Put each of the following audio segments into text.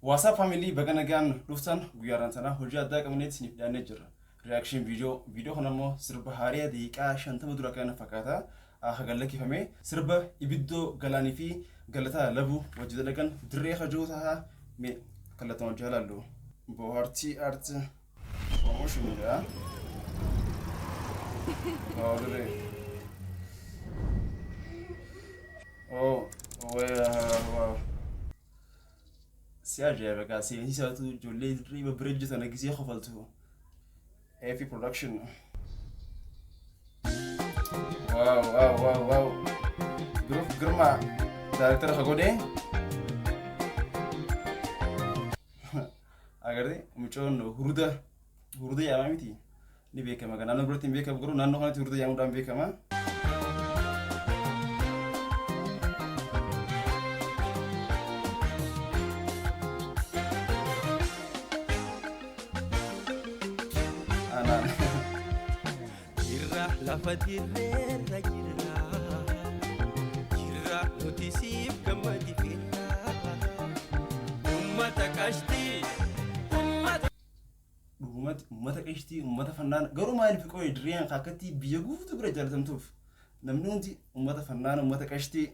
What's up family, baga nagaan dhuftan. Guyyaarraan sana hojii addaa qabneet isiniif dhiyaannee jirra. Reaction video, video kana immoo sirba haariyaa daqiiqaa 50 dura kana fakkaata hagan lakkifame, sirba Ibiddoo Galaanii fi Galataa Labu wajji dalagan Dirree Kajoo taha. Mee kallattumaan hojii halaallu. Bohaartii Art Promotion jedha. Oh, dirree. Oh, wow. Si ajaa'iba gaa, seensi isaatu ijoollee dirree babbareedduu tana gisee kofaltu. AF Production. Wow, wow, wow, wow. Group Girma director ka godhe. Agartee, mucoon huruda huruda yaama miti, ni beekama kan naannoo biratti hin beekamu, garuu naannoo kanatti huruda yaamuudhaan beekama. Anaan. Jirra, lafa dirreerra jirra. Jirra, nuti siif gammadi firra. Ummata qashtii, ummata Dhugumatti uummata qeshtii, uummata fannaan. Garuu maaliif qoye dirreen akkatti biyya guutuu bira jaalatamtuuf namni hundi uummata fannaan, uummata qeshtii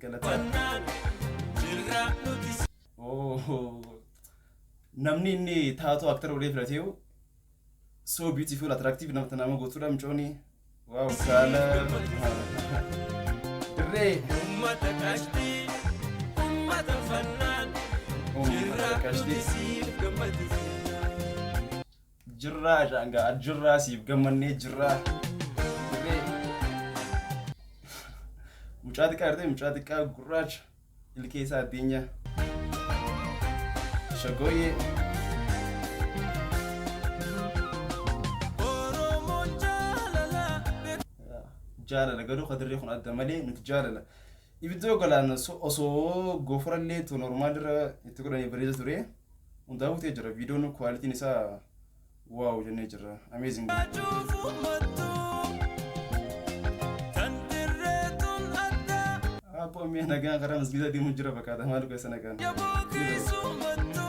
galata. Fannaan. Jirra, nuti Oh, namni inni taatoo actor godhee filateewu so beautiful, attractive nama gootudha mucooni. Wow, saala dirree. Ummata qashtii, ummata fannaan. Jirra, Uummata qashtii. Nuti siif gammadi firra. Jirraa jaangaa, jirraa, siif gammannee jirraa. Dirree. Mucaa xiqqaa argitee, mucaa xiqqaa gurraacha ilkee isaa addunyaa. Shagooyyee. Oromoon jaalala Jaalala garuu kadirree kun adda malee nuti jaalala. Ibiddoo Galaan osoo gofarallee tu normal irra itti godhanii bareeda ture. Hundaa guutee jira. Viidiyoon qualityn isaa wow jennee jirra. Amazing. Beekachuuf uummattuu tan dirreetuun adda. Abboo, mi'a nagaan karaa masgiida deemuu jira fakkaata, maal keessa nagaan. Jaboo keessumattuu.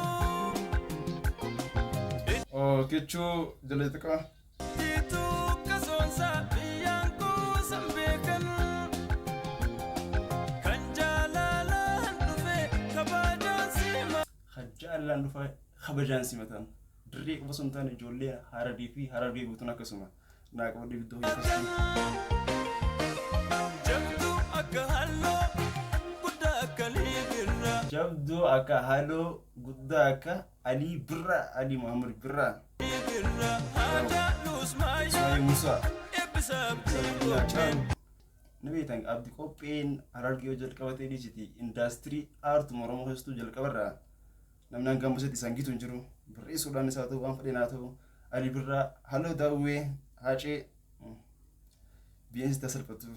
Oh, kichuu jala xiqqaa. Tiituu kasoonsa biyyaan kuusan beekan kan jaalalaan dhufe kabajaan sima. Kan jaalalaan dhufa kabajaan simatan. Dirree qofa osoo hin taane ijoollee Hararii fi Harargee guutuun akkasuma. Naa qabadhu ibiddoo hojjetasii. Jabduu akka halloo, guddaa akka liibirraa. Jabduu akka halluu, guddaa akka Alii Birraa, Alii Muhammad Birraa. Liibirraa haajaaluus maayyaa. Ismaa'il Musaa. Eebbisa Abdii Qopheen. Ni beektan, Abdi Qopheen Harargee yoo jalqabatee dhiisiti indaastirii aartuma Oromoo keessattuu jalqabarraa namni hanga ammasatti isaan gitu hin jiru. Barreessuudhaanis haa ta'u, waan fedhen haa ta'u, Ali Birraa, Halloo Daawwee, Haacee biyyeen sitti salphatu.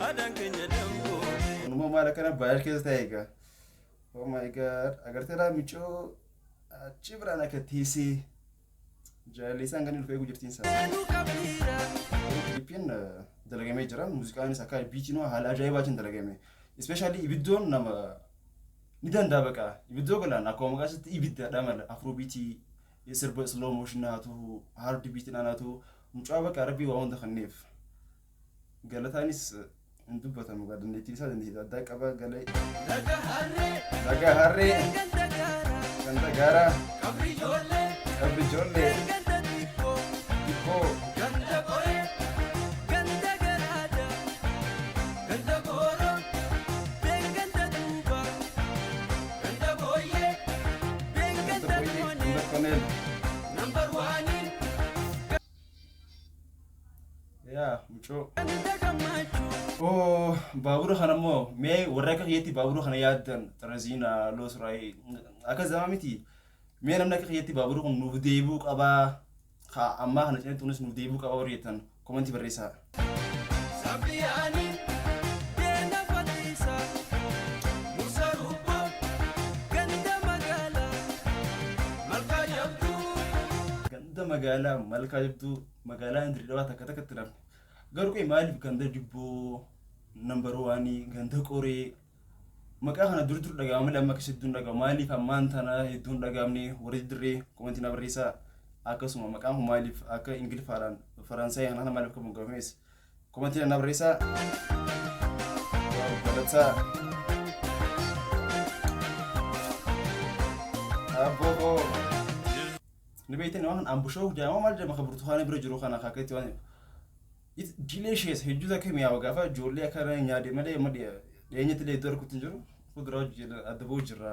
Aadaan keenya damboo. Kunimmoo maal akkana baay'ee keessa ta'e egaa. Oh my God, agarteedhaa, micoo achi biraan akka teessee jaalalli isaan kan dhufee eegu jirtiin isaa. Nu qabdiira. Kilipiin dalagamee jira. Muuziqaanis akka beatiin haala ajaa'ibaatiin dalagame. Especially Ibiddoon nama ni danda'a baqa. Ibiddoo Galaan akkuma maqaa isaatti ibiddaadha mala. Afrobeatii, sirba slow motion haa ta'u, hard beatiin haa ta'u, mucaa baqa rabbii waa hunda kenneef. Galataanis hin dubbatamu gaa, dandeettiin isaa dandeettii addaa qaba galee. Laga harree. Laga harree. Ganda gaaraa. Ganda gaaraa. Qabri ijoollee. Qabri ijoollee. Ganda xiqqoo. Xiqqoo. Ganda qoree. Ganda garaada. Ganda gooroo. Ganda duuba. Ganda booyyee. Ganda Ganda booyyee. konee. Ganda koneen. Number one. Yaa mucoo. Ganda gammachuu. Oh, baabura kana immoo mee warra akka kiyyeetti baabura kana yaaddan, xaraziina loosraayii akka zama miti. Mee namni akka kiyyeetti baabura kun nuuf deebi'uu qabaa, ka ammaa kana cinatti kunis nuuf deebi'uu qabaa warri jettan commentii barreessaa. Sabiyaani. Deena Fatiisa. Musa Rubboo. Ganda magaalaa. Malkaa jabduu. Ganda magaalaa Malkaa Jabduu, magaalaa Indirii Dhawaa takka takkatti namni. Garuu qoy, maaliif ganda Dibboo number one, ganda Qoree Maqaa kana dur dur dhaga'ama malee amma akkasii hedduun dhaga'amu. Maaliif ammaan tana hedduun dhaga'amne? Warri dirree comment na barreessaa. Akkasuma maqaan kun maaliif akka Ingiliffaadhaan Faransaayii kana maaliif akka moggaafames comment na barreessaa. Galataa. Abboo. Ni beektan waan ambushoo jedhama, maal jedhama, kan burtukaana bira jiru kana akka itti waan delicious hedduu akka mi'aawa gaafa ijoollee akka nyaade malee amma dhiyeenyatti illee iddoo arkutti hin jiru, fuuldura adda ba'uu jirra.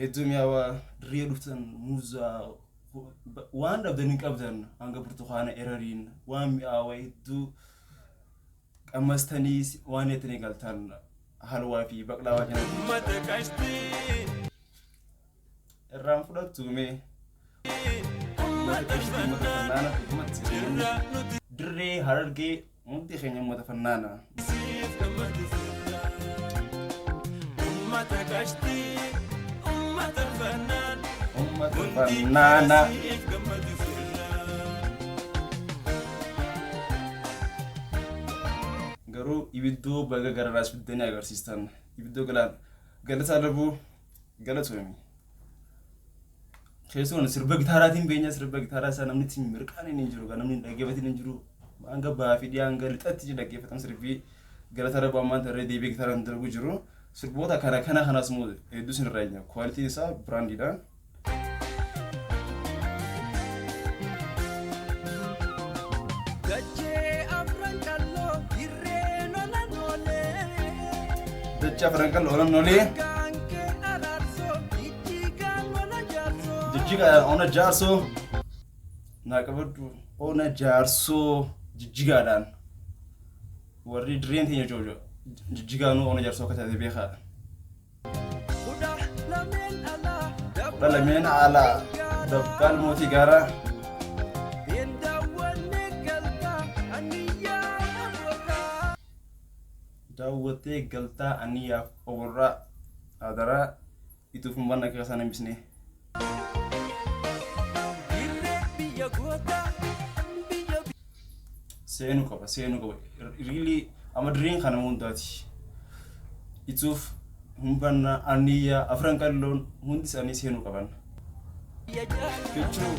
Hedduu mi'aawa. Dirree dhuftan muuzaa waan dhabdan hin qabdan, hanga burtukaana erariin waan mi'aawa hedduu qammastanii waan jettanii galtan, halwaa fi baqlaawaa jedhan. Ummata qashtii. Irraan fudhattu mee. Ummata fannaana. Jirra nuti. Dirree Harargee hundi keenya uummata fannaana. Siif gammadu firra. Ummata qashtii. Ummata fannaan. Uummata Hundi fannaana. siif gammadu firra. Garuu ibiddoo baga gararaas fiddanii agarsiistan. Ibiddoo galaan Galataa Labuu galatoomi. Keessumaa sirba gitaaraatiin beenya, sirba gitaaraa isaa namni ittiin mirqaan hin jiru, kan namni hin dhaggeeffatin hin jiru. Hanga bahaa fi dhiyaa hanga lixatti dhaggeeffatan sirbii Galataa Labuu ammaan tarree deebi'ee gitaaraan dalagu jiru. Sirboota kana kana kanas immoo hedduu isin irraa eegna. Qualityn isaa brandiidha. Dachee afran qalloo dirreen olan oolee. Dachee afran qalloo olan oolee. Gaankee araarsoo jijjiigaan ona jaarsoo. Jijjigaadhaan ona jaarsoo. Naa qabadhu, ona jaarsoo jijjigaadhaan. Warri dirreen teenya joojo jijjigaanuu ona jaarsoo akka taate beekaa. 12 alaa. 12 alaa dabbaal mootii gaaraa. Daawwannee galtaa aniyyaa aborraa. Daawwattee galtaa aniyyaaf oborraa, adaraa ituuf hin banna akka isaan hambisne. Dirree biyya gootaa biyya. Seenuu qaba, seenuu qaba. Really amma dirreen kana hundaati. Ituuf humbanna aniyyaa afran qalloon hundi isaanii seenuu qaban. Biyya jaalala. Jechuu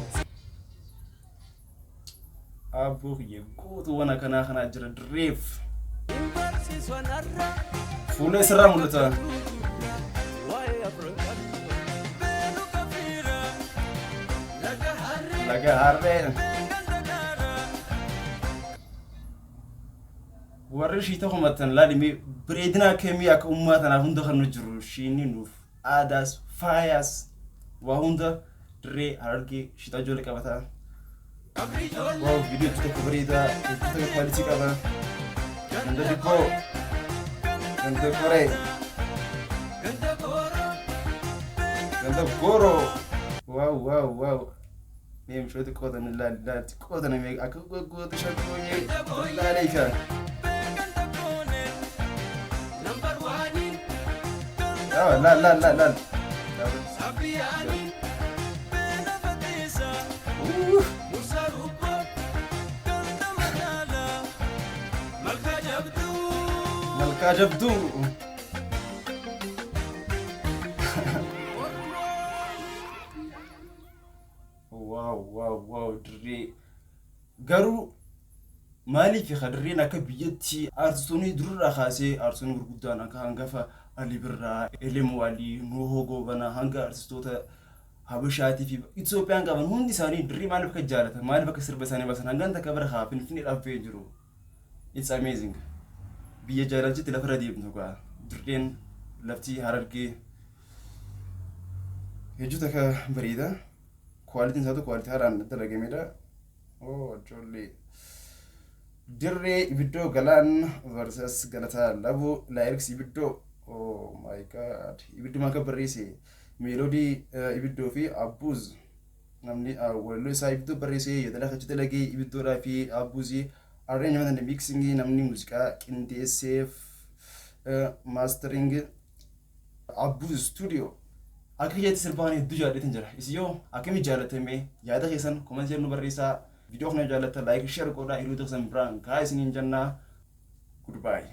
abboo kiyya gootuuwwan akkanaa kanaa jira dirreef. Hin barsiisan har'a. Fuula isirraa mul'ata. Waa'ee afran qalloo. Beenu kafiira. Laga harree. Laga harree. Ganda gaara. Warri shiita kumatan laalimee bareedina akkamii akka ummaa tanaaf hunda kan nu jiru, shiinni nuuf aadaas faayaas waa hunda. Dirree Harargee shiitaa ijoollee qabataa. Qabri ijoollee. Wow, viidiyoo hedduu tokko bareedaa, hedduu tokko quality qaba. Ganda dibboo, ganda qoree, Ganda gooroo. Ganda gooroo. Wow, wow, wow. Mee mucoo xiqqoo tana ilaali, ilaali, xiqqoo tana mee akka gogoota shaggooyee laalee kaa. Ganda koonee. Number one. Laal laal laal laal laal. Sabiyaanii. Beena fatiisa. Musa rubboo. Ganda magaalaa. Malkaa jabduu. Malkaa jabduu. Wow, wow, wow, dirree. Garuu maaliif ka dirreen akka biyyatti aartistoonni durarraa kaasee aartistoonni gurguddaan akka hangafa Ali Birraa, Elemoo Alii, Nuhoo Goobanaa hanga aartistoota Habashaatii fi Itoophiyaan qaban hundi isaanii dirree maaliif akka jaalatan, maaliif akka sirba isaanii baasan hangan takka bara haa Finfinneedhaaf ba'ee jiru. It's amazing. Biyya jaalalchitti lafarra deemtu gaa dirreen lafti Harargee hedduu takka bareeda. Qualityn isaatu quality haaraan dalagamedha. Oh, ijoollee. Dirree Ibiddoo Galaan versus Galataa Labuu, lyrics Ibiddoo. Oh my God. Ibiddoo akka barreesse, melody Ibiddoo fi Abbuuz. Namni walaloo isaa Ibiddoo barreesse, yeedala achi dalagee Ibiddoodhaa fi Abbuuzii, arrangement and mixing namni muuziqaa qindeesseef, mastering Abbuuz Studio. Akka kiyyaatti sirbaan hedduu jaalladheetin jira. Isin yoo akkamii jaallatame? Yaada keessan comment nu barreessaa. Viidiyoo kana jaallattan like, share godhaa, hiriyoota keessan biraan kaa isiniin jennaa. Goodbye.